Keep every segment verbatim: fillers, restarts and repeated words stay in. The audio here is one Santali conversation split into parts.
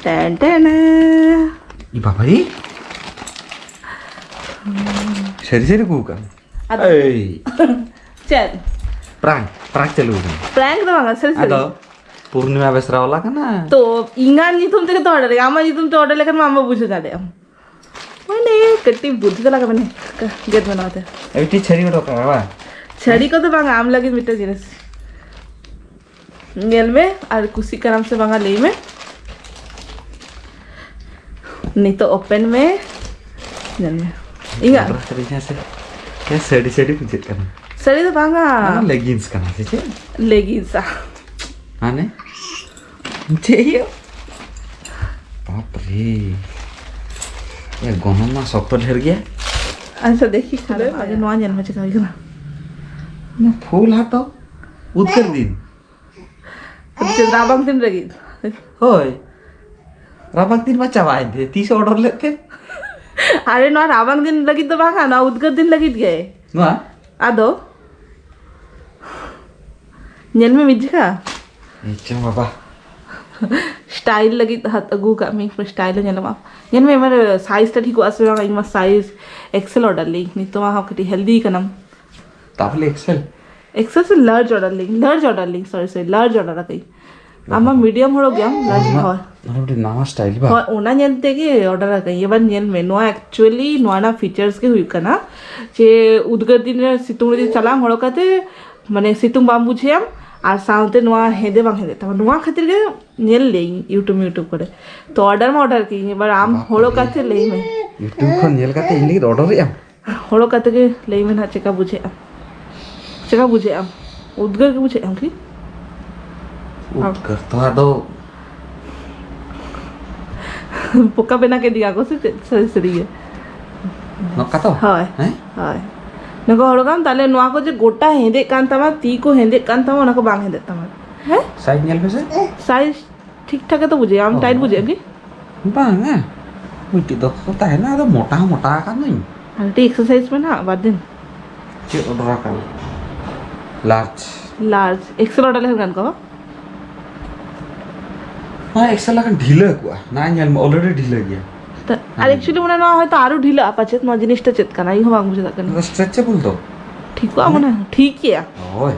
ᱴᱮᱱ ᱴᱮᱱ᱾ ᱤ ᱵᱟᱵᱟ ᱨᱮ᱾ ᱥᱟᱹᱨᱤ ᱥᱟᱹᱨᱤ ᱠᱚ ᱠᱟᱱ᱾ ᱟᱫᱚ ᱮᱭ᱾ ᱪᱮᱫ? ᱯᱨᱟᱝᱠ, ᱯᱨᱟᱝᱠ ᱪᱟᱹᱞᱩ ᱠᱟᱱᱟ᱾ ᱯᱨᱟᱝᱠ ᱫᱚ ᱵᱟᱝᱟ, ᱥᱟᱹᱨᱤ ᱥᱟᱹᱨᱤ᱾ ᱟᱫᱚ ᱯᱩᱨᱱᱤᱢᱟ ᱵᱮᱥᱨᱟ ᱣᱟᱞᱟ ᱠᱟᱱᱟ᱾ ᱛᱚ ᱤᱧᱟᱹᱜ ᱧᱩᱛᱩᱢ ᱛᱮᱜᱮ ᱛᱚ ᱚᱰᱟᱨ ᱦᱩᱭᱩᱜᱼᱟ, ᱟᱢᱟᱜ ᱧᱩᱛᱩᱢ ᱛᱮ ᱚᱰᱟᱨ ᱞᱮᱠᱷᱟᱱ ᱢᱟ ᱟᱢ ᱢᱟ ᱵᱩᱡᱷᱟᱹᱣ ᱫᱟᱲᱮᱭᱟᱜ ᱟᱢ᱾ ᱢᱟᱱᱮ ᱠᱟᱹᱴᱤᱡ ᱵᱩᱫᱷᱤ ᱫᱚ ᱞᱟᱜᱟᱣ ᱢᱮ᱾ ᱜᱮᱫ ᱢᱮ ᱱᱚᱣᱟ ᱛᱮ᱾ ᱢᱤᱫᱴᱤᱡ ᱪᱷᱟᱹᱲᱤ ᱚᱰᱚᱠ ᱠᱟᱜᱼᱟ ᱵᱟᱝ? ᱪᱷᱟᱹᱲᱤ ᱠᱚᱫᱚ ᱵᱟᱝᱟ, ᱟᱢ ᱞᱟᱹᱜᱤᱫ ᱢᱤᱫᱴᱟᱝ ᱡᱤᱱᱤᱥ᱾ ᱧᱮᱞ ᱢᱮ ᱟᱨ ᱠᱩᱥᱤᱜ ᱠᱟᱱᱟᱢ ᱥᱮ ᱵᱟᱝᱟ ᱞᱟᱹᱭ ᱢᱮ᱾ ᱱᱤᱛᱚᱜ ᱳᱯᱮᱱ ᱢᱮ, ᱧᱮᱞ ᱢᱮ᱾ ᱤᱧᱟᱹᱜ ᱚᱰᱟᱨ ᱠᱟᱹᱫᱟᱹᱧ ᱦᱮᱸ ᱥᱮ? ᱦᱮᱸ, ᱥᱟᱹᱲᱤ ᱥᱟᱹᱲᱤ ᱵᱩᱡᱷᱟᱹᱜ ᱠᱟᱱᱟ᱾ ᱥᱟᱹᱲᱤ ᱫᱚ ᱵᱟᱝᱟ᱾ ᱚᱱᱟ ᱞᱮᱜᱤᱱᱥ ᱠᱟᱱᱟ ᱥᱮ ᱪᱮᱫ? ᱞᱮᱜᱤᱱᱥᱟ᱾ ᱢᱟᱱᱮ? ᱪᱮᱫ ᱦᱩᱭᱩᱜ? ᱵᱟᱯ ᱨᱮ᱾ ᱮ, ᱜᱚᱱᱚᱝ ᱢᱟ ᱥᱚᱠᱛᱚ ᱰᱷᱮᱨ ᱜᱮᱭᱟ᱾ ᱟᱪᱪᱷᱟ, ᱫᱮᱠᱷᱤ ᱠᱷᱩᱞᱟᱹᱣ ᱢᱮ, ᱟᱜᱮ ᱱᱚᱣᱟ ᱧᱮᱞ ᱢᱮ ᱪᱮᱠᱟ ᱦᱩᱭ ᱠᱟᱱᱟ᱾ ᱚᱱᱟ ᱯᱷᱩᱞ ᱦᱟᱛᱚ ᱩᱫᱽᱜᱟᱹᱨ ᱫᱤᱱ᱾ ᱪᱮᱫ ᱨᱟᱵᱟᱝ ᱫᱤᱱ ᱞᱟᱹᱜᱤᱫ? ᱦᱳᱭ, ᱨᱟᱵᱟᱝ ᱫᱤᱱ ᱢᱟ ᱪᱟᱵᱟᱭᱮᱱ ᱛᱮ, ᱛᱤᱥ ᱚᱰᱟᱨ ᱞᱮᱫ ᱛᱮ? ᱟᱨᱮ, ᱱᱚᱣᱟ ᱨᱟᱵᱟᱝ ᱫᱤᱱ ᱞᱟᱹᱜᱤᱫ ᱫᱚ ᱵᱟᱝᱟ, ᱱᱚᱣᱟ ᱩᱫᱽᱜᱟᱹᱨ ᱫᱤᱱ ᱞᱟᱹᱜᱤᱫ ᱜᱮ᱾ ᱱᱚᱣᱟ? ᱟᱫᱚ ᱧᱮᱞ ᱢᱮ ᱢᱤᱫ ᱡᱚᱠᱷᱟ᱾ ᱤᱪᱪᱷᱟ ᱵᱟᱵᱟ᱾ ᱥᱴᱟᱭᱤᱞ ᱞᱟᱹᱜᱤᱫ ᱦᱟᱛ ᱟᱹᱜᱩ ᱠᱟᱜ ᱢᱤᱧ, ᱥᱴᱟᱭᱤᱞ ᱦᱚᱸ ᱧᱮᱞᱚᱜᱼᱟ᱾ ᱧᱮᱞ ᱢᱮ, ᱢᱟᱱᱮ ᱥᱟᱭᱤᱡ ᱛᱮ ᱴᱷᱤᱠᱚᱜᱼᱟ ᱥᱮ ᱵᱟᱝ? ᱤᱧ ᱢᱟ ᱥᱟᱭᱤᱡ ᱮᱠᱥᱮᱞ ᱚᱰᱟᱨ ᱞᱤᱧ, ᱱᱤᱛᱚᱜ ᱢᱟ ᱦᱚᱸ ᱠᱟᱹᱴᱤᱡ ᱦᱮᱞᱫᱤ ᱠᱟᱱᱟᱢ᱾ ᱛᱟᱦᱚᱞᱮ ᱮᱠᱥᱮᱞ? ᱮᱠᱥᱮᱞ ᱥᱮ ᱞᱟᱨᱡᱽ ᱚᱰᱟᱨ ᱞᱤᱧ, ᱞᱟᱨᱡᱽ ᱚᱰᱟᱨ ᱞᱤᱧ, ᱥᱚᱨᱤ ᱥᱚᱨᱤ, ᱞᱟᱨᱡᱽ ᱚᱰᱟᱨ ᱟᱠᱟᱫᱟᱹᱧ᱾ ᱟᱢ ᱢᱟ ᱢᱤᱰᱤᱭᱟᱢ ᱦᱚᱲ ᱜᱮᱭᱟᱢ, ᱞᱟᱨᱡᱽ ᱦᱚᱲ᱾ ᱱᱚᱰᱮ ᱱᱟᱣᱟ ᱥᱴᱟᱭᱤᱞ ᱵᱟ? ᱦᱳᱭ, ᱚᱱᱟ ᱧᱮᱞ ᱛᱮᱜᱮ ᱚᱰᱟᱨ ᱟᱠᱟᱫᱟᱹᱧ᱾ ᱮᱵᱟᱨ ᱧᱮᱞ ᱢᱮ, ᱱᱚᱣᱟ ᱮᱠᱪᱩᱭᱮᱞᱤ ᱱᱚᱣᱟ ᱨᱮᱱᱟᱜ ᱯᱷᱤᱪᱟᱨᱥ ᱜᱮ ᱦᱩᱭᱩᱜ ᱠᱟᱱᱟ ᱡᱮ ᱩᱫᱽᱜᱟᱹᱨ ᱫᱤᱱ ᱨᱮ ᱥᱤᱛᱩᱝ ᱨᱮ ᱡᱩᱫᱤ ᱪᱟᱞᱟᱜ ᱟᱢ ᱦᱚᱨᱚᱜ ᱠᱟᱛᱮ, ᱢᱟᱱᱮ ᱥᱤᱛᱩᱝ ᱵᱟᱢ ᱵᱩᱡᱷᱟᱹᱣᱟᱢ, ᱟᱨ ᱥᱟᱶᱛᱮ ᱱᱚᱣᱟ ᱦᱮᱸᱫᱮ ᱵᱟᱝ ᱦᱮᱸᱫᱮᱜ ᱛᱟᱢᱟ᱾ ᱱᱚᱣᱟ ᱠᱷᱟᱹᱛᱤᱨ ᱜᱮ ᱧᱮᱞ ᱞᱮᱭᱟᱹᱧ YouTube, YouTube ᱠᱚᱨᱮ᱾ ᱛᱚ ᱚᱰᱟᱨ ᱢᱟ ᱚᱰᱟᱨ ᱠᱤᱧ, ᱮᱵᱟᱨ ᱟᱢ ᱵᱟᱯ ᱦᱚᱨᱚᱜ ᱨᱮ᱾ ᱠᱟᱛᱮ ᱞᱟᱹᱭ ᱢᱮ᱾ YouTube ᱠᱷᱚᱱ ᱧᱮᱞ ᱠᱟᱛᱮ ᱤᱧ ᱞᱟᱹᱜᱤᱫ ᱚᱰᱟᱨ ᱮᱫ ᱟᱢ? ᱦᱚᱲ ᱠᱟᱛᱮ ᱜᱮ ᱞᱟᱹᱭ ᱢᱮ ᱱᱟᱦᱟᱜ, ᱪᱮᱠᱟ ᱵᱩᱡᱷᱟᱹᱜᱼᱟ? ᱪᱮᱠᱟ ᱵᱩᱡᱷᱟᱹᱜᱼᱟᱢ? ᱩᱫᱽᱜᱟᱹᱨ ᱜᱮ ᱵᱩᱡᱷᱟᱹᱜᱼᱟᱢ ᱠᱤ? ᱩᱫᱽᱜᱟᱹᱨ ᱛᱚ ᱟᱫᱚ᱾ ᱵᱚᱠᱟ ᱵᱮᱱᱟ ᱠᱮᱫᱤᱧᱟ ᱠᱚ ᱥᱮ ᱪᱮᱫ? ᱥᱟᱹᱨᱤ ᱥᱟᱹᱨᱤ ᱜᱮ᱾ ᱱᱚᱝᱠᱟ ᱛᱚ? ᱦᱳᱭ᱾ ᱦᱮᱸ? ᱦᱳᱭ᱾ ᱱᱚᱝᱠᱟ ᱦᱚᱲ ᱠᱟᱱ, ᱛᱟᱦᱞᱮ ᱱᱚᱣᱟ ᱠᱚ ᱡᱮ ᱜᱚᱴᱟ ᱦᱮᱸᱫᱮᱜ ᱠᱟᱱ ᱛᱟᱢᱟ, ᱛᱤ ᱠᱚ ᱦᱮᱸᱫᱮᱜ ᱠᱟᱱ ᱛᱟᱢᱟ, ᱚᱱᱟ ᱠᱚ ᱵᱟᱝ ᱦᱮᱸᱫᱮᱜ ᱛᱟᱢᱟ᱾ ᱦᱮᱸ? ᱥᱟᱭᱤᱡᱽ ᱧᱮᱞ ᱢᱮᱥᱮ᱾ ᱥᱟᱭᱤᱡᱽ ᱴᱷᱤᱠ ᱴᱷᱟᱠ ᱜᱮᱛᱚ ᱵᱩᱡᱷᱟᱹᱜᱼᱟ᱾ ᱟᱢ ᱚ᱾ ᱴᱟᱭᱤᱴ ᱵᱩᱡᱷᱟᱹᱜᱼᱟ ᱠᱤ? ᱵᱟᱝᱟ, ᱢᱤᱫᱴᱤᱡ ᱫᱚ ᱛᱟᱦᱮᱱᱟ, ᱟᱫᱚ ᱢᱚᱴᱟ ᱦᱚᱸ ᱢᱚᱴᱟ ᱟᱠᱟᱱᱟᱹᱧ᱾ ᱟᱨ ᱢᱤᱫᱴᱤᱡ ᱮᱠᱥᱟᱨᱥᱟᱭᱤᱡᱽ ᱢᱮ ᱱᱟᱦᱟᱜ ᱵᱟᱨ ᱫᱤᱱ᱾ ᱪᱮᱫ ᱚᱰᱟᱨ ᱟᱠᱟᱱᱟ? ᱞᱟᱨᱡᱽ᱾ ᱞᱟᱨᱡᱽ᱾ ᱮᱠᱥᱮᱞ ᱚᱰᱟᱨ ᱞᱮᱠᱷᱟᱱ ᱜᱟᱱ ᱠᱚᱜᱼᱟ? ᱱᱚᱣᱟ ᱮᱠᱥᱮᱞ ᱞᱮᱠᱷᱟᱱ ᱰᱷᱤᱞᱟᱹ ᱠᱚᱜᱼᱟ᱾ ᱱᱚᱣᱟ ᱧᱮᱞ ᱢᱮ, already ᱰᱷᱤᱞᱟᱹ ᱜᱮᱭᱟ᱾ ᱛᱟ-, ᱟᱨ ᱦᱮᱸ᱾ Actually ᱢᱟᱱᱮ ᱱᱚᱣᱟ ᱦᱚᱭᱛᱚ ᱟᱨᱚ ᱰᱷᱤᱞᱟᱹᱜᱼᱟ ᱯᱟᱪᱮᱫ, ᱱᱚᱣᱟ ᱡᱤᱱᱤᱥᱴᱟ ᱪᱮᱫ ᱠᱟᱱᱟ ᱤᱧ ᱦᱚᱸ ᱵᱟᱝ ᱵᱩᱡᱷᱟᱹᱣ ᱫᱟᱲᱮᱭᱟᱜ ᱠᱟᱱᱟ᱾ ᱱᱚᱣᱟ ᱫᱚ stretchable ᱛᱚ᱾ ᱴᱷᱤᱠᱚᱜᱼᱟ ᱢᱟᱱᱮ, ᱴᱷᱤᱠ ᱜᱮᱭᱟ᱾ ᱦᱳᱭ᱾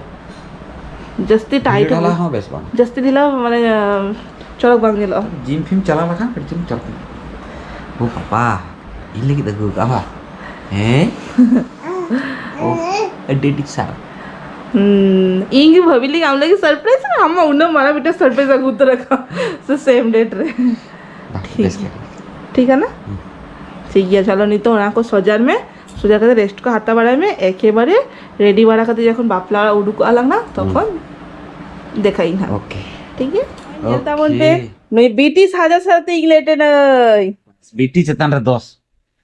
ᱡᱟᱹᱥᱛᱤ tight ᱰᱷᱤᱞᱟᱹ ᱰᱷᱟᱞᱟ ᱦᱚᱸ᱾ ᱦᱚᱸ ᱵᱮᱥ ᱵᱟᱝ᱾ ᱡᱟᱹᱥᱛᱤ ᱰᱷᱤᱞᱟᱹ ᱢᱟᱱᱮ, ᱟᱸ, ᱪᱚᱨᱚᱠ ᱵᱟᱝ ᱧᱮᱞᱚᱜᱼᱟ᱾ ᱡᱤᱢ ᱯᱷᱤᱢ ᱪᱟᱞᱟᱣ ᱞᱮᱠᱷᱟᱱ ᱠᱟᱹᱴᱤᱡ ᱪᱩᱞᱩᱝ ᱪᱚᱨᱚᱠ ᱧᱚᱜ᱾ ᱳ ᱵᱟᱵᱟ, ᱤᱧ ᱞᱟᱹᱜᱤᱫ ᱟᱹᱜᱩ ᱟᱠᱟᱫ ᱵᱟ? ᱦᱮᱸ? ᱳ, ᱟᱹᱰᱤ ᱟᱹᱰᱤ ᱥᱟᱨᱦᱟᱣ᱾ ᱦᱩᱸ, ᱤᱧ ᱜᱮ ᱵᱷᱟᱹᱵᱤ ᱞᱤᱧ ᱟᱢ ᱞᱟᱹᱜᱤᱫ surprise, ᱟᱢ ᱢᱟ ᱩᱱᱟᱹᱜ ᱢᱟᱨᱟᱝ ᱢᱤᱫᱴᱮᱱ surprise ᱟᱹᱜᱩ ᱩᱛᱟᱹᱨ ᱟᱠᱟᱫ ᱥᱮ same date ᱨᱮ᱾ ᱵᱟᱝ, ᱴᱷᱤᱠ᱾ ᱵᱮᱥ ᱜᱮ᱾ ᱴᱷᱤᱠ ᱟᱱᱟ? ᱦᱩᱸ᱾ ᱴᱷᱤᱠ ᱜᱮᱭᱟ, ᱪᱚᱞᱚ ᱱᱤᱛᱚᱜ ᱚᱱᱟ ᱠᱚ ᱥᱚᱡᱟᱨ ᱢᱮ, ᱥᱚᱡᱟ ᱠᱟᱛᱮ rest ᱠᱚ ᱦᱟᱛᱟᱣ ᱵᱟᱲᱟᱭ ᱢᱮ, ᱮᱠᱮᱵᱟᱨᱮ ready ᱵᱟᱲᱟ ᱠᱟᱛᱮ ᱡᱚᱠᱷᱚᱱ ᱵᱟᱯᱞᱟ ᱚᱲᱟᱜ ᱩᱰᱩᱠᱚᱜᱼᱟ ᱞᱟᱝ ᱱᱟ, ᱦᱩᱸ᱾ ᱛᱚᱠᱷᱚᱱ ᱫᱮᱠᱷᱟᱭ ᱤᱧ ᱦᱟᱸᱜ᱾ OK᱾ ᱴᱷᱤᱠ ᱜᱮᱭᱟ? ᱧᱮᱞ ᱛᱟᱵᱚᱱ ᱯᱮ, OK᱾ ᱱᱩᱭ ᱵᱤᱴᱤ ᱥᱟᱡᱟ ᱥᱟᱡᱟ ᱛᱮ ᱤᱧ ᱞᱮᱴᱮᱱᱟᱹᱧ᱾ ᱵᱤᱴᱤ ᱪᱮᱛᱟᱱ ᱨᱮ ᱫᱚᱥ᱾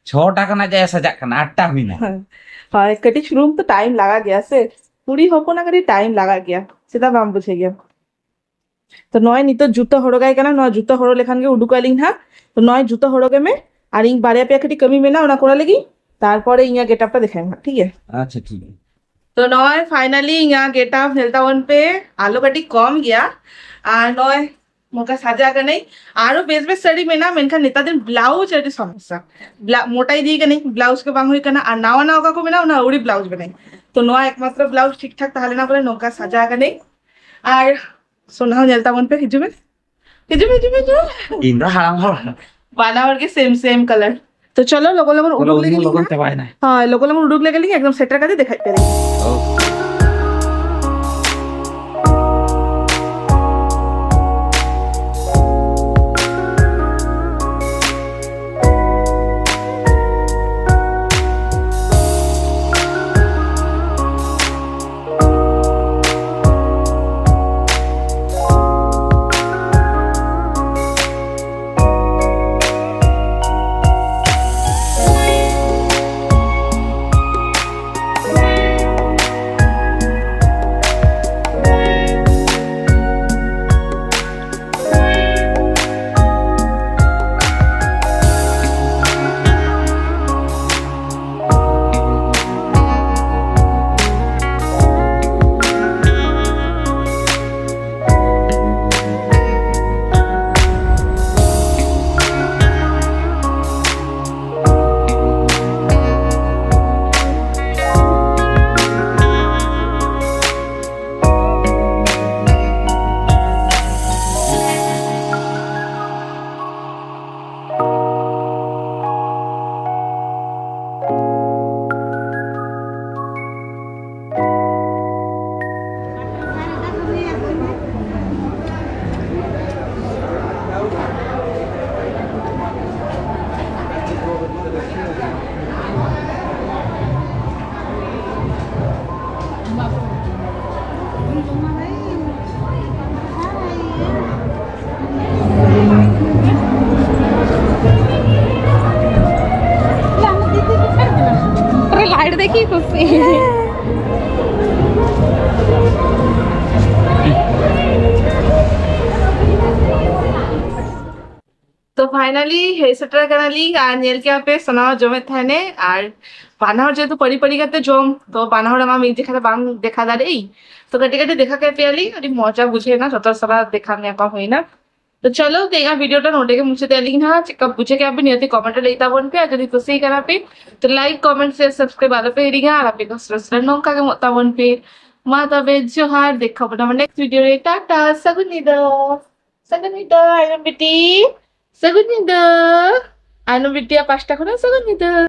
ᱪᱷᱚᱴᱟ ᱠᱷᱚᱱᱟᱜ ᱡᱟᱭ ᱥᱟᱡᱟᱜ ᱠᱟᱱᱟ, ᱟᱴᱴᱟ ᱦᱩᱭᱱᱟ᱾ ᱦᱮᱸ᱾ ᱦᱳᱭ, ᱠᱟᱹᱴᱤᱡ ᱥᱩᱨᱩᱢ ᱛᱚ time ᱞᱟᱜᱟᱜ ᱜᱮᱭᱟ ᱥᱮ, ᱠᱩᱲᱤ ᱦᱚᱯᱚᱱᱟᱜ ᱠᱟᱹᱴᱤᱡ time ᱞᱟᱜᱟᱜ ᱜᱮᱭᱟ, ᱪᱮᱫᱟᱜ ᱵᱟᱢ ᱵᱩᱡᱷᱟᱹᱣ ᱜᱮᱭᱟ? ᱛᱚ ᱱᱚᱜᱼᱚᱭ ᱱᱤᱛᱚᱜ ᱡᱩᱛᱟᱹ ᱦᱚᱨᱚᱜᱟᱭ ᱠᱟᱱᱟ, ᱱᱚᱣᱟ ᱡᱩᱛᱟᱹ ᱦᱚᱨᱚᱜ ᱞᱮᱠᱷᱟᱱ ᱜᱮ ᱩᱰᱩᱠ ᱟᱹᱞᱤᱧ ᱦᱟᱸᱜ᱾ ᱛᱚ ᱱᱚᱜᱼᱚᱭ ᱡᱩᱛᱟᱹ ᱦᱚᱨᱚᱜᱮ ᱢᱮ, ᱟᱨ ᱤᱧ ᱵᱟᱨᱭᱟ ᱯᱮᱭᱟ ᱠᱟᱹᱴᱤᱡ ᱠᱟᱹᱢᱤ ᱢᱮᱱᱟᱜᱼᱟ, ᱚᱱᱟ ᱠᱚᱨᱟᱣ ᱞᱟᱹᱜᱤᱫ, ᱛᱟᱨᱯᱚᱨᱮ ᱤᱧᱟᱹᱜ getup ᱴᱟ ᱫᱮᱠᱷᱟᱭ ᱢᱮ ᱦᱟᱸᱜ, ᱴᱷᱤᱠ ᱜᱮᱭᱟ? ᱟᱪᱪᱷᱟ, ᱴᱷᱤᱠ ᱜᱮᱭᱟ᱾ ᱛᱚ ᱱᱚᱜᱼᱚᱭ finally ᱤᱧᱟᱹᱜ getup ᱧᱮᱞ ᱛᱟᱵᱚᱱ ᱯᱮ, ᱟᱞᱚ ᱠᱟᱹᱴᱤᱡ ᱠᱚᱢ ᱜᱮᱭᱟ᱾ ᱟᱨ ᱱᱚᱜᱼᱚᱭ ᱱᱚᱝᱠᱟ ᱥᱟᱡᱟ ᱠᱟᱹᱱᱟᱹᱧ᱾ ᱟᱨᱚ ᱵᱮᱥ ᱵᱮᱥ ᱥᱟᱹᱲᱤ ᱢᱮᱱᱟᱜᱼᱟ, ᱢᱮᱱᱠᱷᱟᱱ ᱱᱮᱛᱟᱨ ᱫᱤᱱ blouse ᱟᱹᱰᱤ ᱥᱚᱢᱚᱥᱥᱟ᱾ ᱵᱞᱟ-, ᱢᱚᱴᱟ ᱤᱫᱤ ᱠᱟᱹᱱᱟᱹᱧ, blouse ᱜᱮ ᱵᱟᱝ ᱦᱩᱭ ᱠᱟᱱᱟ᱾ ᱟᱨ ᱱᱟᱣᱟ ᱱᱟᱣᱟ ᱚᱠᱟ ᱠᱚ ᱢᱮᱱᱟᱜᱼᱟ, ᱚᱱᱟ ᱟᱹᱣᱲᱤ blouse ᱵᱮᱱᱟᱹᱧ᱾ ᱛᱚ ᱱᱚᱣᱟ ᱮᱠᱢᱟᱛᱨᱚ blouse ᱴᱷᱤᱠ ᱴᱷᱟᱠ ᱛᱟᱦᱮᱸ ᱞᱮᱱᱟ ᱵᱚᱞᱮ ᱱᱚᱝᱠᱟ ᱥᱟᱡᱟ ᱠᱟᱹᱱᱟᱹᱧ᱾ ᱟᱨ ᱥᱳᱱᱟ ᱦᱚᱸ ᱧᱮᱞ ᱛᱟᱵᱚᱱ ᱯᱮ, ᱦᱤᱡᱩᱜ ᱢᱮ, ᱦᱤᱡᱩᱜ ᱢᱮ, ᱦᱤᱡᱩᱜ ᱢᱮ, ᱦᱤᱡᱩᱜ ᱢᱮ᱾ ᱤᱧ ᱫᱚ ᱦᱟᱲᱟᱢ ᱦᱚᱲ᱾ ᱵᱟᱱᱟ ᱦᱚᱲ ᱜᱮ same same colour᱾ ᱛᱚ ᱪᱚᱞᱚ ᱞᱚᱜᱚᱱ ᱞᱚᱜᱚᱱ ᱪᱚᱞᱚ, ᱩᱰᱩᱠ ᱞᱮᱜᱮ ᱩᱱᱤ ᱞᱤᱧ ᱞᱚᱜᱚᱱ ᱦᱟᱸᱜ᱾ ᱪᱟᱵᱟᱭᱮᱱᱟᱭ᱾ ᱦᱳᱭ, ᱞᱚᱜᱚᱱ ᱞᱚᱜᱚᱱ ᱩᱰᱩᱠ ᱞᱮᱜᱮ ᱞᱤᱧ, ᱮᱠᱫᱚᱢ ᱥᱮᱴᱮᱨ ᱠᱟᱛᱮ ᱫᱮᱠᱷᱟᱭ ᱯᱮ ᱞᱤᱧ᱾ ᱳ᱾ ᱟᱹᱰᱤ ᱠᱩᱥᱤ᱾ ᱛᱚ finally ᱦᱮᱡ ᱥᱮᱴᱮᱨ ᱠᱟᱱᱟᱞᱤᱧ ᱟᱨ ᱧᱮᱞ ᱠᱮᱭᱟ ᱯᱮ ᱥᱟᱱᱟᱢ ᱡᱚᱢᱮᱫ ᱛᱟᱦᱮᱱᱮ, ᱟᱨ ᱵᱟᱱᱟ ᱦᱚᱲ ᱡᱮᱦᱮᱛᱩ ᱯᱟᱹᱨᱤ ᱯᱟᱹᱨᱤ ᱠᱟᱛᱮ ᱡᱚᱢ, ᱛᱚ ᱵᱟᱱᱟ ᱦᱚᱲ ᱢᱟ ᱢᱤᱫ ᱡᱮᱠᱷᱟ ᱨᱮ ᱵᱟᱝ ᱫᱮᱠᱷᱟ ᱫᱟᱲᱮᱭᱟᱜ ᱤᱧ, ᱛᱚ ᱠᱟᱹᱴᱤᱡ ᱠᱟᱹᱴᱤᱡ ᱫᱮᱠᱷᱟ ᱠᱮᱫ ᱯᱮᱭᱟᱞᱤᱧ, ᱟᱹᱰᱤ ᱢᱚᱡᱟ ᱵᱩᱡᱷᱟᱹᱣ ᱮᱱᱟ, ᱡᱚᱛᱚ ᱥᱟᱞᱟᱜ ᱫᱮᱠᱷᱟ ᱧᱟᱯᱟᱢ ᱦᱩᱭᱱᱟ᱾ ᱛᱚ ᱪᱚᱞᱚ ᱛᱮᱦᱮᱧᱟᱜ video ᱴᱟ ᱱᱚᱰᱮ ᱜᱮ ᱢᱩᱪᱟᱹᱫ ᱟᱹᱞᱤᱧ ᱦᱟᱸᱜ᱾ ᱪᱮᱫᱠᱟ ᱵᱩᱡᱷᱟᱹᱣ ᱠᱮᱫᱟ ᱯᱮ ᱱᱤᱦᱟᱹᱛ comment ᱨᱮ ᱞᱟᱹᱭ ᱛᱟᱵᱚᱱ ᱯᱮ, ᱟᱨ ᱡᱩᱫᱤ ᱠᱩᱥᱤ ᱠᱟᱱᱟ ᱯᱮ ᱛᱚ like, comment, share, subscribe ᱟᱞᱚ ᱯᱮ ᱦᱤᱲᱤᱧᱟ, ᱟᱨ ᱟᱯᱮ ᱠᱚ ᱥᱚᱥᱨᱮ ᱱᱚᱝᱠᱟ ᱜᱮ ᱮᱢᱚᱜ ᱛᱟᱵᱚᱱ ᱯᱮ᱾ ᱢᱟ ᱛᱚᱵᱮ ᱡᱚᱦᱟᱨ, ᱫᱮᱠᱷᱟ ᱵᱚᱱᱟ next video ᱨᱮ, ᱴᱟᱴᱟ, ᱥᱟᱹᱜᱩᱱ ᱧᱤᱫᱟᱹ᱾ ᱥᱟᱹᱜᱩᱱ ᱧᱤᱫᱟᱹ ᱟᱭᱱᱚᱢ ᱵᱤᱴᱤ, ᱥᱟᱹᱜᱩᱱ ᱧᱤᱫᱟᱹ᱾ ᱟᱭᱱᱚᱢ ᱵᱤᱴᱤᱭᱟᱜ ᱯᱟᱥᱴᱟ ᱠᱷᱚᱱᱟᱜ ᱥᱟᱹᱜᱩᱱ ᱧᱤᱫᱟᱹ᱾